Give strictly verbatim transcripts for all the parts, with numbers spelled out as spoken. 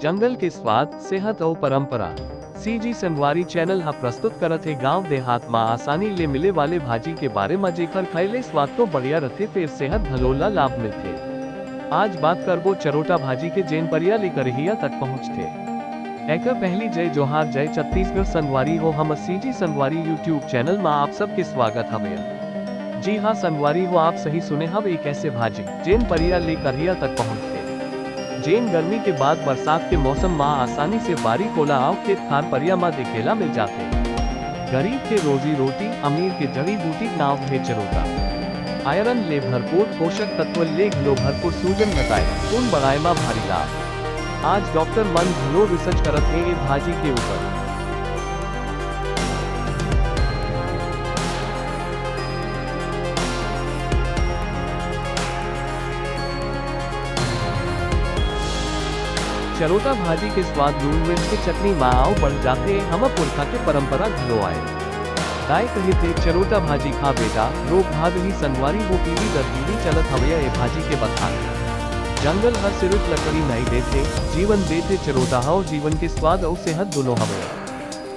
जंगल के स्वाद, सेहत अउ परंपरा। सीजी संगवारी चैनल ह प्रस्तुत करत हे गांव देहात म आसानी ले मिले वाले भाजी के बारे म, जेखर खाए ले स्वाद तो बढ़िया रथे, फेर सेहत घलो ला लाभ मिलथे। आज बात करबो चरोटा भाजी के, जेन परिया ले करहिया तक पहुंचथे। एकर पहली जय जोहार, जय छत्तीसगढ़ संगवारी हो, हमर सीजी संगवारी YouTube चैनल म आप सबके स्वागत हवे। जी हाँ संगवारी हो, आप सही सुने हव, एक ऐसे भाजी जेन परिया ले करहिया तक पहुंचथे, जेन गर्मी के बाद बरसात के मौसम म आसानी से बारी कोला अउ खेत खार परिया म देखेला मिल जाथे। गरीब के रोजी रोटी, अमीर के जड़ी बूटी, नाव हे चरोटा। आयरन ले भरपूर, पोषक तत्व ले घलो भरपूर, सूजन घटाए, खून बढ़ाए म भारी लाभ। आज डॉक्टर मन घलो रिसर्च करत हे ए भाजी के ऊपर। चरोटा भाजी के स्वाद लून मिर्च के चटनी म अउ बढ़ जाथे, हमर पुरखा के परंपरा घलो आय। दाई कहिथे, "चरोटा भाजी खा बेटा, रोग भागही।" संगवारी हो, पीढ़ी दर पीढ़ी चलत हवय ए भाजी के बखान। जंगल ह सिरिफ लकड़ी नइ देथे, जीवन देथे। चरोटा ह अउ जीवन के स्वाद अउ सेहत दुनों हवय।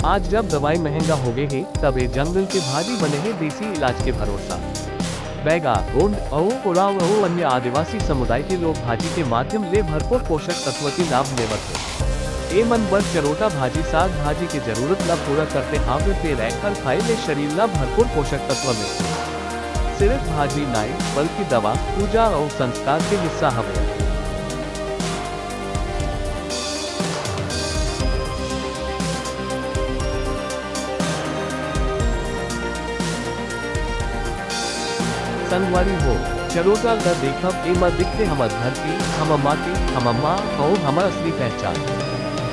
आज जब दवाई महंगा होगे हे, तब ए जंगल के भाजी बने हे देसी इलाज के भरोसा। बैगा, गोंड अउ उरांव अउ अन्य आदिवासी समुदाय के लोग भाजी के माध्यम ले भरपूर पोषक तत्व के लाभ लेवत हे। ए मन बर चरोटा भाजी साग भाजी के जरूरत ला पूरा करथे, हावे फेर एखर खाए ले शरीर ला भरपूर पोषक तत्व मिलथे। सिरिफ भाजी नाई, बल्कि दवा, पूजा अउ संस्कार के हिस्सा हवे। संगवारी हो, चरोटा ल देखव, एमा दिखथे हमर धरती, हमर माटी, हमर माँ अउ हमर असली पहचान।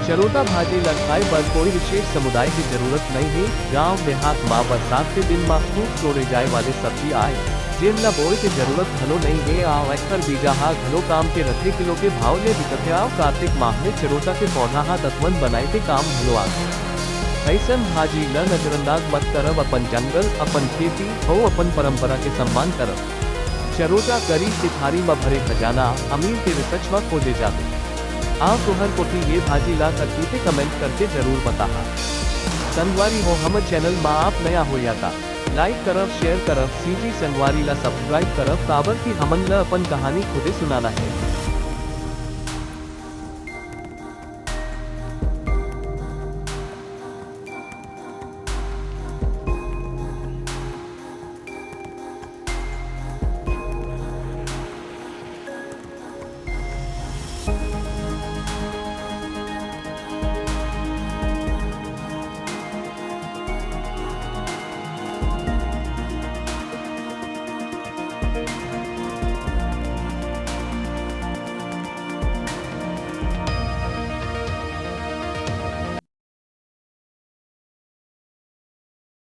चरोटा भाजी ल खाए बर कोई विशेष समुदाय के जरूरत नइ हे। गांव देहात म बरसात के दिन म खूब तोड़े जाए वाले सब्जी आय, जेन ल बोए के जरूरत घलो नइ हे, अउ एखर बीजा ह घलो काम के रथे। किलो के भाव ले बिकथे, अउ कार्तिक माह में चरोटा के पौधा ह दतवन बनाए के काम घलो आथे। अइसन भाजी ल नजरअंदाज मत करव, अपन जंगल, अपन खेती अउ अपन परंपरा के सम्मान करव। चरोटा गरीब के थारी म भरे खजाना, अमीर के रिसर्च म खोजे जाथे। अउ तुंहर कोती ये भाजी ला कथी ते कमेंट करके जरूर बताहा। संगवारी हो, हमर चैनल म आप नया हो या ता लाइक करव, शेयर करव, सीजी संगवारी ला सब्सक्राइब करव, काबर कि हमन ला अपन कहानी खुदे सुनाना हे।